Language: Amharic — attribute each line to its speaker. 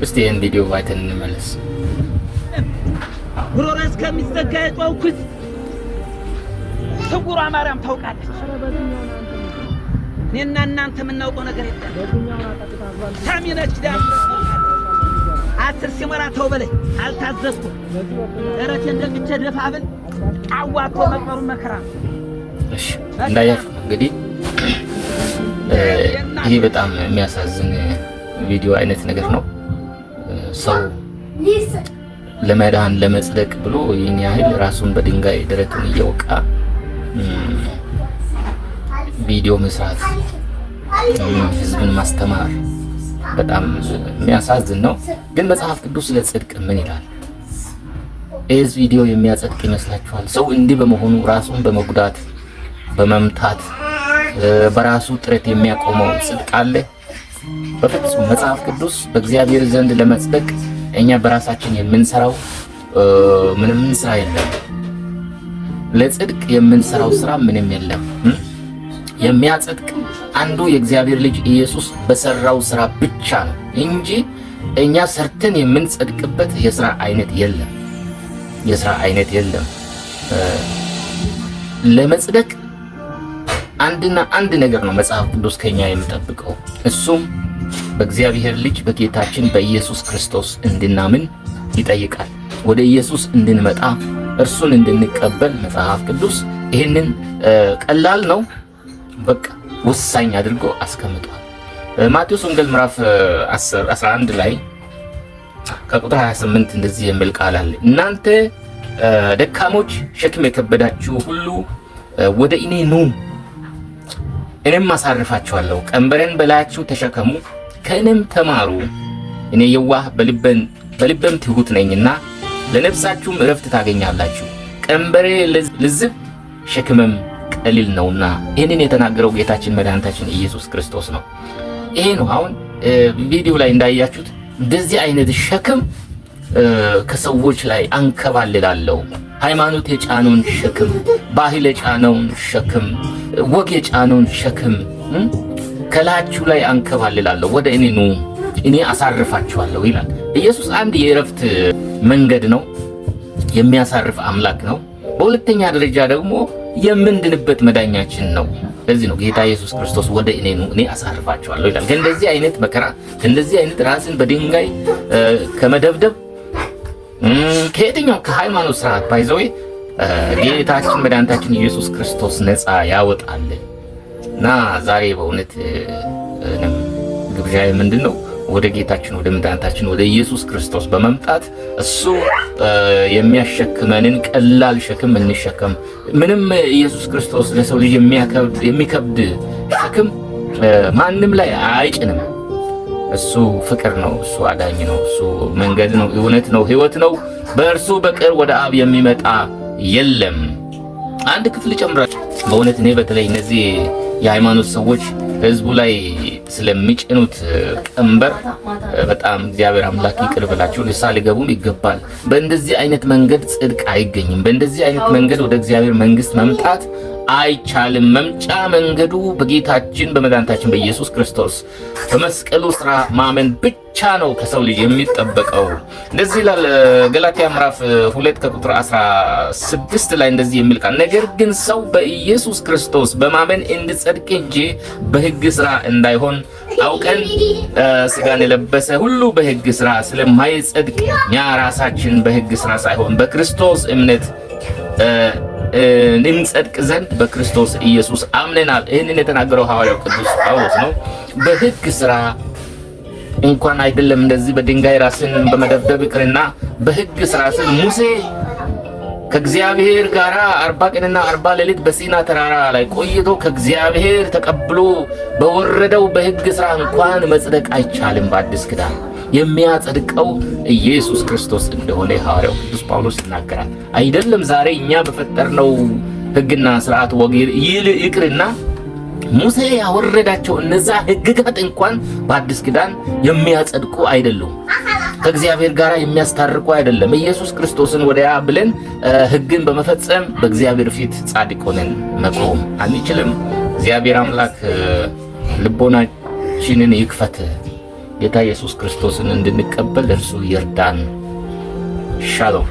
Speaker 1: እስቲ ይህን ቪዲዮ አይተን እንመለስ።
Speaker 2: ጉሮሮ እስከሚዘጋ የጮህኩት ስውሯ ማርያም ታውቃለች። እኔና እናንተ የምናውቀው ነገር የለም። ሳሚ ነች ኪዳነ ምሕረት ታውቃለች። 10 ሲሞላ ተው በለኝ አልታዘዝኩም። ደረቴን ደፍቼ ደፋ ብል አዋጥቶ መቅበሩን መከራ ነው።
Speaker 1: እሺ፣ እንዳያችሁ እንግዲህ ይሄ በጣም የሚያሳዝን ቪዲዮ አይነት ነገር ነው። ሰው ለመዳን ለመጽደቅ ብሎ ይህን ያህል ራሱን በድንጋይ ደረቱን እየወቃ ቪዲዮ መስራት፣ ህዝብን ማስተማር በጣም የሚያሳዝን ነው። ግን መጽሐፍ ቅዱስ ስለ ጽድቅ ምን ይላል? ይህ ቪዲዮ የሚያጸድቅ ይመስላችኋል? ሰው እንዲህ በመሆኑ ራሱን በመጉዳት፣ በመምታት፣ በራሱ ጥረት የሚያቆመው ጽድቅ አለ? በፍጹም። መጽሐፍ ቅዱስ በእግዚአብሔር ዘንድ ለመጽደቅ እኛ በራሳችን የምንሰራው ምንም ስራ የለም። ለጽድቅ የምንሰራው ስራ ምንም የለም። የሚያጸድቅ አንዱ የእግዚአብሔር ልጅ ኢየሱስ በሰራው ስራ ብቻ ነው እንጂ እኛ ሰርተን የምንጸድቅበት የስራ አይነት የለም። የስራ አይነት የለም። ለመጽደቅ አንድና አንድ ነገር ነው መጽሐፍ ቅዱስ ከኛ የሚጠብቀው፣ እሱም በእግዚአብሔር ልጅ በጌታችን በኢየሱስ ክርስቶስ እንድናምን ይጠይቃል። ወደ ኢየሱስ እንድንመጣ፣ እርሱን እንድንቀበል መጽሐፍ ቅዱስ ይህንን ቀላል ነው፣ በቃ ወሳኝ አድርጎ አስቀምጧል። ማቴዎስ ወንጌል ምዕራፍ 10 11 ላይ ከቁጥር 28 እንደዚህ የሚል ቃል አለ። እናንተ ደካሞች፣ ሸክም የከበዳችሁ ሁሉ ወደ እኔ ኑ፣ እኔም አሳርፋችኋለሁ። ቀንበሬን በላያችሁ ተሸከሙ፣ ከእኔም ተማሩ፣ እኔ የዋህ በልቤም ትሁት ነኝና ለነፍሳችሁም እረፍት ታገኛላችሁ። ቀንበሬ ልዝብ ሸክሜም ቀሊል ነውና። ይህንን የተናገረው ጌታችን መድኃኒታችን ኢየሱስ ክርስቶስ ነው። ይሄ ነው አሁን ቪዲዮ ላይ እንዳያችሁት እንደዚህ አይነት ሸክም ከሰዎች ላይ አንከባልላለሁ። ሃይማኖት የጫነውን ሸክም፣ ባህል የጫነውን ሸክም፣ ወግ የጫነውን ሸክም ከላያችሁ ላይ አንከባልላለሁ። ወደ እኔ ኑ፣ እኔ አሳርፋችኋለሁ ይላል። ኢየሱስ አንድ የእረፍት መንገድ ነው፣ የሚያሳርፍ አምላክ ነው። በሁለተኛ ደረጃ ደግሞ የምንድንበት መዳኛችን ነው። ለዚህ ነው ጌታ ኢየሱስ ክርስቶስ ወደ እኔ ኑ፣ እኔ አሳርፋችኋለሁ ይላል። ከእንደዚህ አይነት መከራ፣ ከእንደዚህ አይነት ራስን በድንጋይ ከመደብደብ፣ ከየትኛው ከሃይማኖት ስርዓት by the way ጌታችን መድኃኒታችን ኢየሱስ ክርስቶስ ነፃ ያወጣል። እና ዛሬ በእውነት ግብዣዬ ምንድን ነው? ወደ ጌታችን ወደ መድኃኒታችን ወደ ኢየሱስ ክርስቶስ በመምጣት እሱ የሚያሸክመንን ቀላል ሸክም እንሸከም። ምንም ኢየሱስ ክርስቶስ ለሰው ልጅ የሚከብድ ሸክም ማንም ላይ አይጭንም። እሱ ፍቅር ነው። እሱ አዳኝ ነው። እሱ መንገድ ነው፣ እውነት ነው፣ ሕይወት ነው። በእርሱ በቀር ወደ አብ የሚመጣ የለም። አንድ ክፍል ጨምራል። በእውነት እኔ በተለይ እነዚህ የሃይማኖት ሰዎች ህዝቡ ላይ ስለሚጭኑት ቀንበር በጣም እግዚአብሔር አምላክ ይቅር ብላችሁ ንስሐ ሊገቡም ይገባል። በእንደዚህ አይነት መንገድ ጽድቅ አይገኝም። በእንደዚህ አይነት መንገድ ወደ እግዚአብሔር መንግስት መምጣት አይቻልም። መምጫ መንገዱ በጌታችን በመድኃኒታችን በኢየሱስ ክርስቶስ በመስቀሉ ስራ ማመን ብቻ ነው ከሰው ልጅ የሚጠበቀው። እንደዚህ ይላል ገላትያ ምዕራፍ 2 ከቁጥር 16 ላይ እንደዚህ የሚል ቃል፣ ነገር ግን ሰው በኢየሱስ ክርስቶስ በማመን እንዲጸድቅ እንጂ በሕግ ስራ እንዳይሆን አውቀን ስጋን የለበሰ ሁሉ በሕግ ስራ ስለማይጸድቅ እኛ ራሳችን በሕግ ስራ ሳይሆን በክርስቶስ እምነት እንጸድቅ ዘንድ በክርስቶስ ኢየሱስ አምነናል። ይህንን የተናገረው ሐዋርያው ቅዱስ ጳውሎስ ነው። በሕግ ስራ እንኳን አይደለም እንደዚህ በድንጋይ ራስን በመደብደብ ይቅርና በሕግ ስራ ስል ሙሴ ከእግዚአብሔር ጋር 40 ቀንና 40 ሌሊት በሲና ተራራ ላይ ቆይቶ ከእግዚአብሔር ተቀብሎ በወረደው በሕግ ስራ እንኳን መጽደቅ አይቻልም። በአዲስ ኪዳን የሚያጸድቀው ኢየሱስ ክርስቶስ እንደሆነ ሐዋርያው ቅዱስ ጳውሎስ ይናገራል። አይደለም ዛሬ እኛ በፈጠርነው ሕግና ስርዓት ወግ ይቅርና ሙሴ ያወረዳቸው እነዛ ሕግጋት እንኳን በአዲስ ኪዳን የሚያጸድቁ አይደሉም። ከእግዚአብሔር ጋር የሚያስታርቁ አይደለም። ኢየሱስ ክርስቶስን ወዲያ ብለን ሕግን በመፈጸም በእግዚአብሔር ፊት ጻድቅ ሆነን መቆም አንችልም። እግዚአብሔር አምላክ ልቦናችንን ይክፈት። ጌታ ኢየሱስ ክርስቶስን እንድንቀበል እርሱ ይርዳን። ሻሎም።